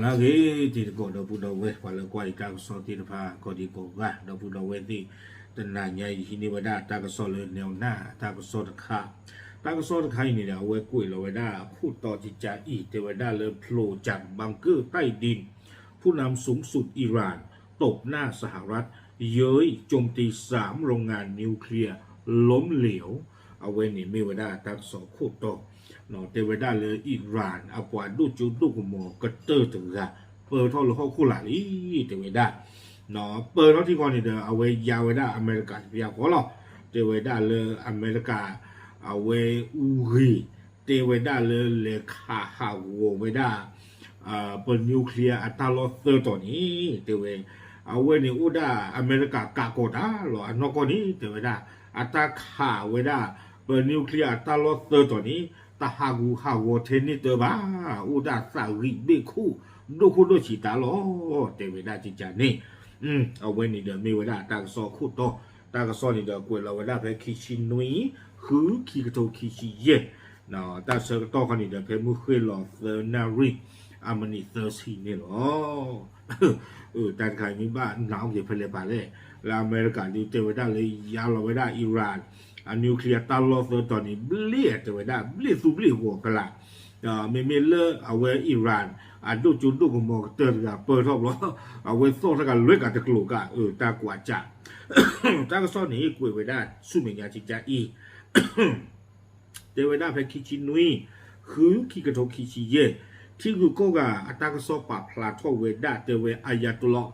ဂ့ၤတံၤသကိး ဒီပုၢ်ဒီဝဲၢ် ပှၤလၢကွၢ်ယတၢ်ကစီၣ်သ့ၣ်တဖၣ် ကိးဒံကိးဂၤ ဒီပုၢ်ဒီဝဲၢ်သ့ၣ်, တနၤညါအံၤ ဟံးန့ၢ်ဝဲဒၣ်တၢ်ကစီၣ်လၢ နဲၣ်နၢ် တၢ်ကစီၣ်တခါ, တၢ်ကစီၣ်တခါအံၤန့ၣ်ဒီး အဝဲကွဲးလီၤဝဲဒၣ်အခိၣ်တီ ကကးအံၤ တဲဝဲဒၣ်လၢ โผล่จากบังเกอร์ใต้ดิน ผู้นำสูงสุดอิหร่านตบหน้าสหรัฐ เย้ยโจมตีสามโรงงานนิวเคลียร์ล้มเหลว အဝဲန့ၣ်မ့ၢ်ဝဲဒၣ်တၢ်ကစီၣ်အခိၣ်တီ တဲဝဲဒၣ်လၢ Iran အပှၤဒိၣ်ကၠိဒိၣ်ကမီၤကတၢၢ်တဂၤ ပၢထီၣ်လၢဟီၣ်ခိၣ်လာ်လံ တဲဝဲဒၣ်, ပၢထီၣ်ထံဃီန့ၣ်ဒီး အဝဲယါဝဲဒၣ်အမဲရကၤတပျၢ်ဃီလီၤ, တဲဝဲဒၣ်လၢအမဲရကၤ အဝဲအူဂ့ၤ တဲဝဲဒၣ်လၢလဲၤခးဟးဂီၤဝဲဒၣ် ပ nuclear အတၢ်လီၢ်သၢတီၤန့ၣ် တဲဝဲ အဝဲန့ၣ်အိၣ်ဒၣ်အမဲရကၤကးကီၤတၢ်လီၤ အနီၢ်ကီၢ်န့ၣ် တဲဝဲဒၣ် အတၢ်ခးဝဲဒၣ် ပ nuclear အတၢ်လီၢ်သၢတီၤန့ၣ် တဟးဂူာ်ဟးဂီၤထဲန့ၣ်တၢ်ဘၣ်, အိၣ်ဒၣ်သးဂံၢ်ဘ့ၣ်ခိၣ် ဒိၣ်ခိၣ်ဒိၣ်ဆံးတၢ်လီၤ, တဲဝဲဒၣ်ကကးန့ၣ် အဝဲန့ၣ်ဒီးမ့ၢ်ဝဲဒၣ်တၢ်ကစီၣ်အခိၣ်တီ, တၢ်ကစီၣ်န့ၣ်ဒီးကွဲးလီၤဝဲဒၣ်ဖဲခံဆံနွံ ဃုခံကထိခံဆံယဲၢ်, တၢ်ဆၢကတီၢ်ခီန့ၣ်ဒီး ဖဲမုၢ်ဃ့ၢ်လီၤသၢနၣ်ရံၣ် အမံးနံးသၢဆံန့ၣ်လီၤ. တၢ်တခါအံၤမ့ၢ်ဘၣ်နၢ်အိၣ်က့ၤဖဲလဲၣ်ပာ်လဲၣ်, လၢအမဲရကၤဒုးတဲဝဲဒၣ်လၢယါလီၤဝဲဒၣ် Iran အ nuclear တၢ်လီၢ်သၢတီၤန့ၣ် ဘျ့ၣ်တဲဝဲဒၣ် ဘျ့ၣ်သူဘျ့ၣ်ဂီၤကလာ်, မ့မ့ၢ်လၢအဝဲ Iran အဒိၣ်ကၠိဒိၣ်ကမီၤကတၢၢ်တဂၤပၢထီၣ်ဘျီ, အဝဲသီၣ်ထီၣ်ကလွဲၢ်ကးတကျိၤကး တၢ်ကွၢ်စး, တၢ်ကစီၣ်န့ၣ်ကွဲးဝဲဒၣ်ဆူမဲာ်ညါကကးအံၤ တဲဝဲဒၣ်ဖဲခံဆံနွံ ဃုခံကထိခံဆံယဲၢ်, ထံဂုၤကီၢ်ဂၤအတၢ်ကစီၣ်ပာ်ဖျါထီၣ်ဝဲဒၣ် တဲဝဲ Ayatollah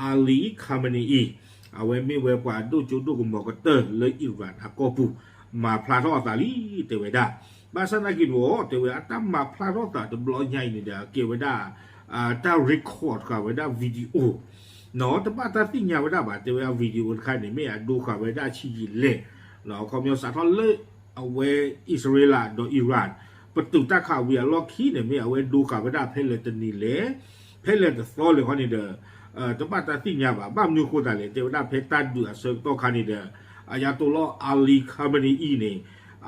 Ali Khamenei အံၤ, အဝဲမ့ၢ်ဝဲပှၤဒိၣ်ကၠိဒိၣ်ကမီၤကတၢၢ်လၢ Iran အကီၢ်ပူၤ မၤဖျါထီၣ်အသးလံ တဲဝဲဒၣ်, ဘၣ်ဆၣ်သနာ်က့န့ၣ် တဲဝဲအတၢ်မၤဖျါထီၣ်သးတဘျီညါအံၤန့ၣ်ဒီး အကဲဝဲဒၣ် တၢ် record ဃာ်ဝဲဒၣ် video နီၢ် တဘၣ်တၢ်သ့ၣ်ညါဝဲဒၣ်ဘၣ် တဲဝဲဒၣ် video တခါန့ၣ် မ့ၢ်အဒိဃာ်ဝဲဒၣ်ဆံးယံာ်လဲၣ်, ခီပညီစးထီၣ်လၢ အဝဲအံၣ်စရ့လးဒီး Iran ပတုာ်တၢ်ခးဝံၤအလီၢ်ခံန့ၣ် မ့ၢ်အဝဲဒိဃာ်ဝဲဒၣ်ဖဲလဲၣ်တနံၤလဲၣ်, ဖဲလဲၣ်တသီလဲၣ်ခီန့ၣ်ဒီး တဘၣ်တၢ်သ့ၣ်ညါဘၣ်, ဘၣ်မနုၤအဃိသတးလဲၣ် တဲဝဲဒၣ်ဖဲတၢ်ဒုးအဆၢကတီၢ်ခါန့ၣ်ဒီး Ayatollah Ali Khamenei အံၤန့ၣ်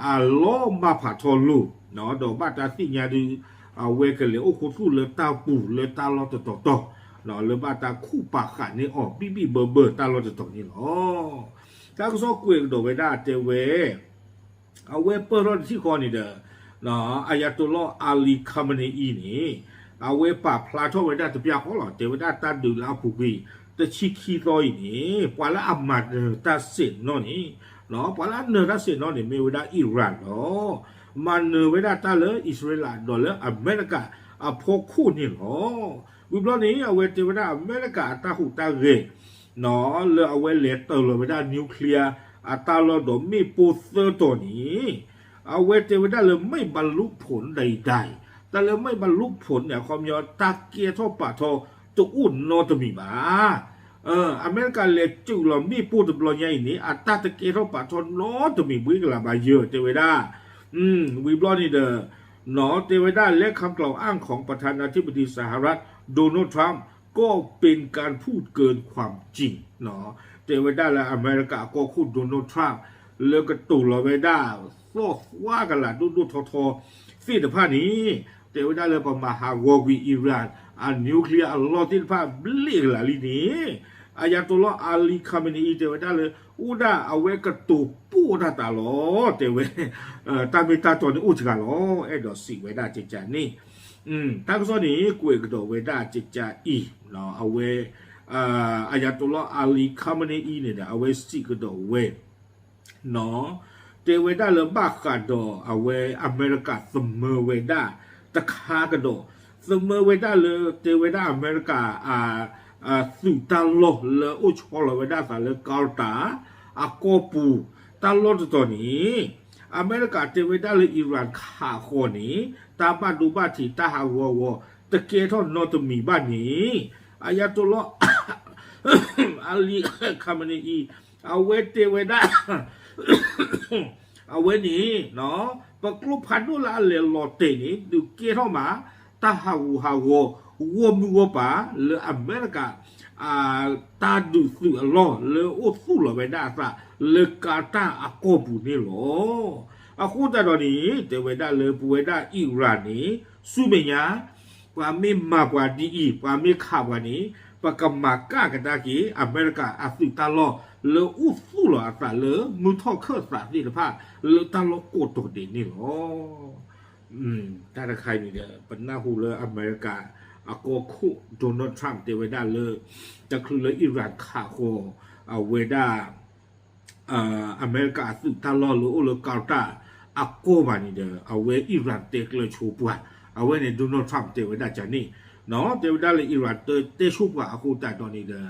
အလီၢ်ဘၣ်ဖးထီလိၤ ဒီးဘၣ်တၢ်သ့ၣ်ညါဒုး အဝဲကလဲၤအိၣ်ခူသူၣ်လၢတၢ်ပူၤလၢတၢ်လီၢ်တတီၤတီၤ, လၢဘၣ်တၢ်ခူၣ်ပာ်ဃာ်န့ၢ်အီၤ ဘံၣ်ဘံၣ်ဘၢဘၢတၢ်လီၢ်တတီၤန့ၣ်လီၤ. တၢ်ကစီၣ်ကွဲးကဒီးဝဲဒၣ်တဲဝဲ အဝဲပၢၢ်ထီၣ်တထံၣ်ဃီန့ၣ်ဒီး Ayatollah Ali Khamenei အံၤန့ၣ် အဝဲပာ်ဖျါထီၣ်ဝဲဒၣ်တပျၢ်ဃီလီၤ, တဲဝဲဒၣ်တၢ်ဒုးလၢအပူၤကွံာ် တဆံခံသီအံၤန့ၣ် ပှၤလၢအမၤနၢၤတၢ်စဲးနီၣ်န့ၣ် ပှၤလၢအနၢၤတၢ်စဲးနီၣ်န့ၣ် မ့ၢ်ဝဲဒၣ် Iran လီၤ. မၤနၢၤဝဲဒၣ်တၢ်လၢအံၣ်စရ့လးဒီးလၢအမဲရကၤအဖီခိၣ်န့ၣ်လီၤ. ဝံၤဘျီန့ၣ် အဝဲတဲဝဲဒၣ်အမဲရကၤအတၢ်ဟူးတၢ်ဂဲၤ လၢအဝဲလဲၤတၢၤလီၤဝဲဒၣ် nuclear အတၢ်လီၢ်ဒီးမ့ၣ်ပိၢ်သၢတီၤန့ၣ် အဝဲတဲဝဲဒၣ်လၢ ไม่บรรลุผลใดๆ, တၢ်လၢ ไม่บรรลุผล န့ၣ် အခီပညီ တၢ်ကဲထီၣ်ပာ်ထီၣ်တအိၣ်နီတမံၤဘၣ်. အမဲရကၤလဲၤစုးလီၤမ့ၣ်ပိၢ်တဘျီညါအံၤန့ၣ် အတၢ်တကဲထီၣ်ပာ်ထီၣ်နီတမံၤဘှ့ကလးဘၣ်ယၢၤ တဲဝဲဒၣ် ဝံၤဘျီန့ၣ်ဒီး တဲဝဲဒၣ် และคำกล่าวอ้างของประธานาธิบดีสหรัฐโดนัลด์ทรัมป์ก็เป็นการพูดเกินความจริง တဲဝဲဒၣ်လၢအမဲရကၤအကီၢ်ခိၣ် Donald Trump လၢကတိၤလီၤဝဲဒၣ် သီၣ်သွါကလးဒိၣ်ဒိၣ်ထီထီသ့ၣ်တဖၣ်န့ၣ် တဲဝဲဒၣ်လၢပမၤဟးဂီၤကွံာ် Iran အ nuclear အလီၢ်သ့ၣ်တဖၣ်ဘျ့ကလးလံန့ၣ် Ayatollah Ali Khamenei အံၤ တဲဝဲဒၣ်လၢ အိၣ်ဒၣ်အဝဲကတိၤပိၢ်ဒၣ်တၢ်လီၤ တဲဝဲ တၢ်မ့ၢ်တၢ်တီန့ၣ်အိၣ်စှၤလီၤ အဲၣ်ဒိးစံးဝဲဒၣ်ကကန့ၣ် တၢ်ကစီၣ်န့ၣ် ကွဲးကဒီးဝဲဒၣ်ကကအံၤ အဝဲ Ayatollah Ali Khamenei အံၤန့ၣ်ဒီး အဝဲစံးကဒီးဝဲ တဲဝဲဒၣ်လၢဘၣ်ဃးဒီးအဝဲအမဲရကၤသမၢဝဲဒၣ်တခါကဒီး သမၢဝဲဒၣ်လၢတဲဝဲဒၣ်အမဲရကၤ သုးတၢ်လီၢ်လၢအိၣ်ဆီလီၤဝဲဒၣ်အသးလၢ Qatar အကီၢ်ပူၤ တၢ်လီၢ်တတီၤန့ၣ် အမဲရကၤတဲဝဲဒၣ်လၢ Iran ခးဃီၤန့ၣ် တၢ်ဘၣ်ဒိဘၣ်ထံးတၢ်ဟးဂီၤဂီၤ တကဲထီၣ်နီတမံၤဘၣ်န့ၣ် Ayatollah Ali Khamenei အံၤ အဝဲတဲဝဲဒၣ် အဝဲန့ၣ် ပကျိဖးဒိၣ်လၢအလဲၤလီၤတဲာ်န့ၣ် ဒုးကဲထီၣ်မး တၢ်ဟးဂူာ်ဟးဂီၤ ဂီၢ်မုၢ်ဂီၢ်ပၤ လၢအမဲရကၤ တၢ်ဒုးသုးအလီၢ်လၢအိၣ်သူၣ်လီၤဝဲဒၣ်အသးလၢ Qatar အကီၢ်ပူၤန့ၣ်လီၤ. အဃိသတးဒီးန့ၣ် တဲဝဲဒၣ်လၢပဝဲဒၣ် Iran န့ၣ် ဆူမဲာ်ညါ ပှၤမ့ၢ်မၤပှၤဒ်အံၤ, ပှၤမ့ၢ်ခးပှၤန့ၣ်, ပကမၤကၣ်ကဒါက့ၤ အမဲရကၤအသုးတၢ်လီၢ် လၢအိၣ်သူၣ်လီၤအသးလၢမုၢ်ထီၣ်ခၢၣ်သးသ့ၣ်တဖၣ် လၢတၢ်လီၢ်ကိးတီၤဒဲးန့ၣ်လီၤ. တၢ်တခါအံၤန့ၣ်ဒီး ပနၢ်ဟူလၢအမဲရကၤအကီၢ်ခိၣ် Donald Trump တဲဝဲဒၣ်လၢ တချုးလၢ Iran ခးဃီၤ အဝဲဒၣ် အမဲရကၤအသုးတၢ်လီၢ်လၢအိၣ်လၢ Qatar အကီၢ်ဘၣ်န့ၣ်ဒီး အဝဲ Iran တဲကျၢၤဆိပှၤ, အဝဲန့ၣ် Donald Trump တဲဝဲဒၣ်ကန့ၣ်, တဲဝဲဒၣ်လၢ Iran တဲဆိပှၤအဃိသတးဒီးန့ၣ်ဒီး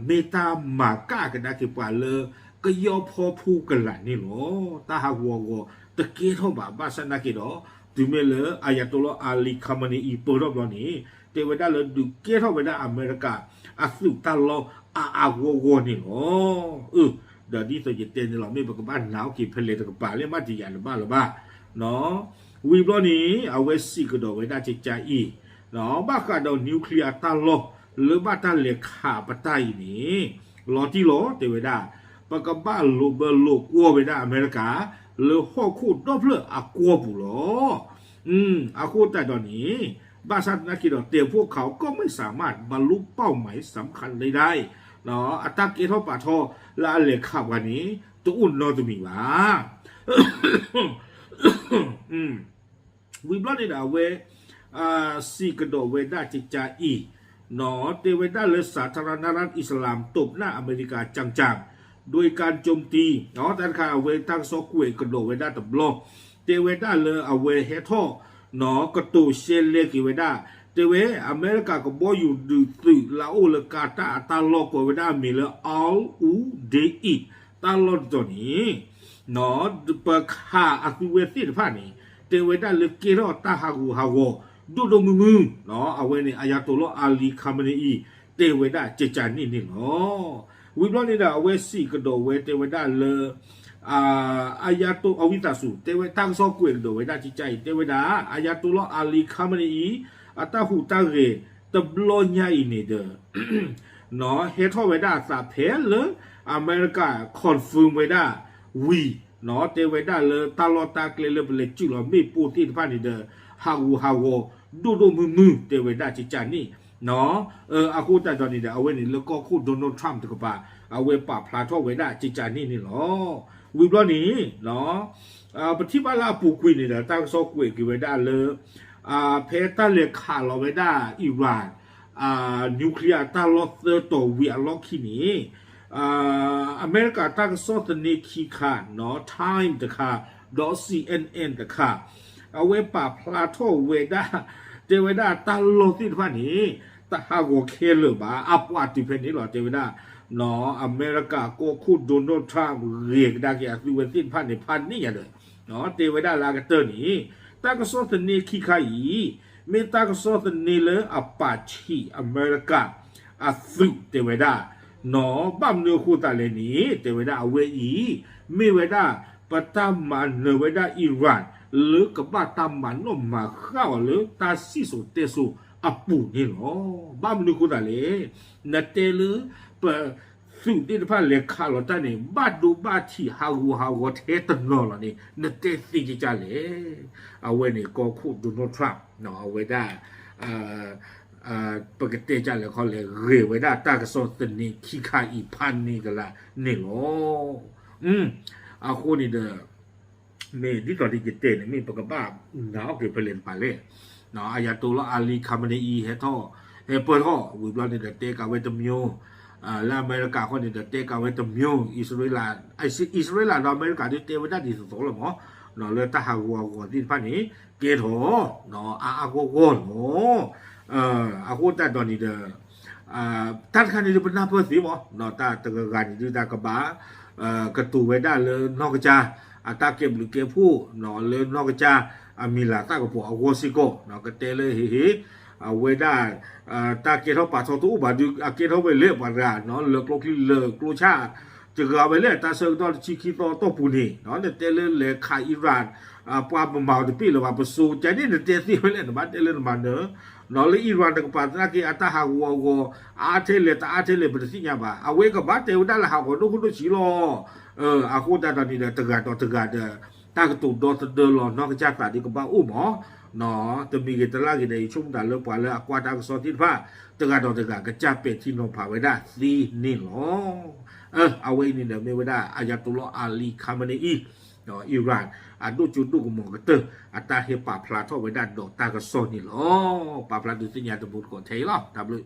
မ့ၢ်တၢ်မၤကၣ်ကဒါက့ၤပှၤလၢ ကယီဖီဖိကလာ်န့ၣ်လီၤ. တၢ်ဟးဂူာ်ဟးဂီၤတကဲထီၣ်ဘၣ် ဘၣ်ဆၣ်သနာ်က့ဒီး တုၤမ့ၢ်လၢ Ayatollah Ali Khamenei အံၤပၢၢ်ထီၣ်ဘျီန့ၣ် တဲဝဲဒၣ်လၢဒုးကဲထီၣ်ဝဲဒၣ်အမဲရကၤ အသုးတၢ်လီၢ်အါအါဂီၢ်ဂီၢ်န့ၣ်လီၤ. ဒီးဒ်သိးယတဲန့ၣ်လီၤ မ့ၢ်ပကဘၣ်နာ်အီၤက့ၤဖဲလဲၣ်တကပၤလၢမ့ၢ်တယာ်တဘၣ်လၢၤဘၣ်. ဝံၤဘျီန့ၣ် အဝဲစံးကဒီးဝဲဒၣ်ကကါအံၤ, ဘၣ်ဃးဒီး nuclear တၢ်လီၢ် လၢဘၣ်တၢ်လဲၤခးပတၢ်အံၤန့ၣ် လီၤတံၢ်လီၤ တဲဝဲဒၣ် ပကဘၣ်လိာ်ဘၢလိာ်ကွီၢ်ဝဲဒၣ်အမဲရကၤ လၢဟီၣ်ခိၣ်ဒီဖျၢၣ်အကွီၢ်ပူၤလီၤ. အဃိသတးဒီးန့ၣ် ဘၣ်ဆၣ်သနာ်က့ဒီး แต่พวกเขาก็ไม่สามารถบรรลุเป้าหมายสำคัญใดๆ အတၢ်ကဲထီၣ်ပာ်ထီၣ်လၢအလဲၤခးပှၤန့ၣ် တအိၣ်နီတမံၤဘၣ်. ဝံၤဘျီန့ၣ်ဒီးအဝဲ စံးကဒီးဝဲဒၣ်ကကါအံၤ, တဲဝဲဒၣ်လၢ สาธารณรัฐอิสลามตบหน้าอเมริกาจังๆ โดยการโจมตี တၢ်တခါ အဝဲတၢ်ကစီၣ်ကွဲးကဒီးဝဲဒၣ်တဘျီ, တဲဝဲဒၣ်လၢအဝဲဟဲထီၣ် ကတိၤရှဲလဲက့ၤဝဲဒၣ်, တဲဝဲ အမဲရကၤကဘီယူၤဒုးသုးလၢအအိၣ်လၢ Qatar အတၢ်လီၢ်ကိးဝဲဒၣ်အမံၤလၢ Al Udeid တၢ်လီၢ်တတီၤန့ၣ် ပခးအသုဝဲသ့ၣ်တဖၣ်န့ၣ် တဲဝဲဒၣ်လၢကဲထီၣ်တၢ်ဟးဂူာ်ဟးဂီၤ ဒိၣ်ဒိၣ်မုၢ်မုၢ်, အဝဲန့ၣ် Ayatollah Ali Khamenei တဲဝဲဒၣ်ကကါန့ၣ်န့ၣ်လီၤ. ဝံၤဘျီန့ၣ်ဒီး အဝဲစံးကဒီးဝဲတဲဝဲဒၣ်လၢ အယၤတိ အဝံသးစူၤ တဲဝဲတၢ်ကစီၣ်ကွဲးကဒီးဝဲဒၣ်ကကါအံၤ တဲဝဲဒၣ် Ayatollah Ali Khamenei အံၤ အတၢ်ဟူးတၢ်ဂဲၤတဘျီညါအံၤန့ၣ်ဒီး ဟဲထီၣ်ဝဲဒၣ်အသးဖဲလၢ အမဲရကၤ confirm ဝဲဒၣ်ဝံၤ, တဲဝဲဒၣ်လၢတၢ်လီၢ်တၢ်ကျဲလၢပလဲၤစုၣ်လီၤမ့ၣ်ပိၢ်သ့ၣ်တဖၣ်န့ၣ်ဒီး ဟးဂူာ်ဟးဂီၤဒိၣ်ဒိၣ်မုၢ်မုၢ်တဲဝဲဒၣ်ကကါန့ၣ်, အဃိသတးဒီးန့ၣ်ဒီး အဝဲန့ၣ်လၢကီၢ်ခိၣ် Donald Trump တကပၤ အဝဲပာ်ဖျါထီၣ်ဝဲဒၣ်ကကါန့ၣ်န့ၣ်လီၤ. ဝံၤဘျီန့ၣ် ပထံၣ်ဘၣ်လၢအပူၤကွံာ်န့ၣ်ဒီး တၢ်ကစီၣ်ကွဲးက့ၤဝဲဒၣ်လၢ ဖဲတၢ်လဲၤခးလီၤဝဲဒၣ် Iran nuclear တၢ်လီၢ်သၢတီၤဝံၤအလီၢ်ခံန့ၣ် အမဲရကၤတၢ်ကစီၣ်သန့ခံခါ Time တခါ ဒီး C N N တခါ အဝဲပာ်ဖျါထီၣ်ဝဲဒၣ် တဲဝဲဒၣ်တၢ်လီၢ်သ့ၣ်တဖၣ်န့ၣ် တဟးဂီၤခဲလၢာ်ဘၣ် အပှၤတုၤဖဲန့ၣ်လီၤ တဲဝဲဒၣ် အမဲရကၤကီၢ်ခိၣ် Donald Trump ဂဲၤကဒါက့ၤအသုဝဲသ့ၣ်တဖၣ်န့ၣ် ဖးန့ၢ်ယၤဒီး တဲဝဲဒၣ်လၢအကတၢၢ်န့ၣ် တၢ်ကစီၣ်သန့ခံခါအံၤ မ့ၢ်တၢ်ကစီၣ်သန့လၢအပာ်ဆံးအမဲရကၤအသုးတဲဝဲဒၣ် နီၢ် ဘၣ်မနုၤအဃိသတးလဲၣ်န့ၣ် တဲဝဲဒၣ်အဝဲအံၤ မ့ၢ်ဝဲဒၣ် ပတၢ်မၤနၢၤဝဲဒၣ် Iran လၢကဘၣ်တၢ်မၤနီၣ်မၤဃၣ်အီၤလၢတၢ်စံၣ်စိၤတဲစိၤအပူၤန့ၣ်လီၤ. ဘၣ်မနုၤအဃိသတးလဲၣ် နတဲလၢပ သုးသ့ၣ်တဖၣ်လဲၤခးလီၤတၢ်န့ၣ် ဘၣ်ဒိဘၣ်ထံးဟးဂူာ်ဟးဂီၤထဲတနီၤလီၤန့ၣ် နတဲသ့ကကၢ်လဲၣ်. အဝဲန့ၣ်ကီၢ်ခိၣ် Donald Trump အဝဲဒၣ် ပကတဲကၢ်လဲၣ်ခီလဲၣ် ဂဲၤဝဲဒၣ်တၢ်ကစီၣ်သန့ခံခါအံၤဖးန့ၢ်ကလးန့ၣ်လီၤ. အဃိန့ၣ်ဒီး မ့ၢ်ဒ်သိးဒီးယတဲန့ၣ် မ့ၢ်ပကဘၣ်နာ်အီၤက့ၤဖဲလဲၣ်တပၤလဲၣ်. အယၤတိၤလီၤ Ali Khamenei အံၤ ဟဲထီၣ် ဟဲပၢၢ်ထီၣ် ဝံၤဘျီန့ၣ်ဒီးတဲကးဝဲတမျိုး, လၢအမဲရကၤအဃိန့ၣ်ဒီးတဲကးဝဲတမျိုး, အံၣ်စရ့လး အံၣ်စရ့လးဒီးအမဲရကၤဒုးတဲဝဲဒၣ်ဒ်သိးသိးလီၤမး, လၢတၢ်ဟးဂူာ်ဟးဂီၤသ့ၣ်တဖၣ်န့ၣ် ကဲထီၣ် အါအါဂီၢ်ဂီၢ်လီၤ. အဃိသတးဒီးန့ၣ်ဒီး တၢ်တခါန့ၣ်ဒုးပနၢ်ပၢၢ်သ့မး, တၢ်တဂၤဂၤန့ၣ်ဒုးတၢ်ကဘၣ် ကတိၤဝဲဒၣ်လၢနီၢ်ကစၢ် အတၢ်ကဲဘျုးကဲဖှိၣ် လၢနီၢ်ကစၢ်အမံၤလၤသၣ်ကပီၤအဂီၢ်စ့ၢ်ကီး, ကတဲလၢဟ့ၣ်ဟ့ၣ် အဝဲဒၣ် တၢ်ကဲထီၣ်ပာ်ထီၣ်တအိၣ်ဘၣ်ဒုး အကဲထီၣ်ဝဲလၢပှၤတဂၤ လၢကျိချံလၢကျိဆၣ် တဂၤဝဲလၢတၢ်ဆၢကတီၢ်တဆံခံသီအတီၢ်ပူၤန့ၣ် နတဲလၢလဲၤခး Iran ပှၤပမၤအီၤတပ့ၢ်လၢၤဘၣ် ပစိၤကန့ၣ် နတဲသ့ဝဲလဲၣ် နဘၣ်တဲလၢနမၤနၢၤ လၢ Iran တကပၤသနာ်က့ အတၢ်ဟးဂူာ်ဟးဂီၤ အါထဲလဲၣ် တအါထဲလဲၣ် ပတသ့ၣ်ညါဘၣ်. အဝဲကဘၣ်တဲဝဲဒၣ်လၢဟးဂီၤဒိၣ်ခိၣ်ဒိၣ်ဆံးလီၤ. အဃိသတးဒီးန့ၣ်ဒီး တဂၤဒီးတဂၤဒီး တၢ်ကတိၤဒီသဒၢလီၤ နီၢ်ကစၢ်သးဒုးကဘၣ်အိၣ်မး တမံၤဂ့ၤတလါဂ့ၤဒီး ယဆိကမိၣ်တၢ်လၢပှၤလၢအကွၢ်တၢ်ကစီၣ်သ့ၣ်တဖၣ် တဂၤဒီးတဂၤ ကစၢ်ပဲာ်ထံနီၤဖးဝဲဒၣ်သ့န့ၣ်လီၤ. အဝဲအံၤန့ၣ်ဒီး မ့ၢ်ဝဲဒၣ် Ayatollah Ali Khamenei အံၤ Iran အဒိၣ်ကၠိဒိၣ်ကမီၤကတၢၢ် အတၢ်ဟဲပာ်ဖျါထီၣ်ဝဲဒၣ်ဒီးတၢ်ကစီၣ်န့ၣ်လီၤ. ပာ်ဖျါဒုးသ့ၣ်ညါတဘိတကိးထဲအံၤလီၤ. တၢ်ဘျုး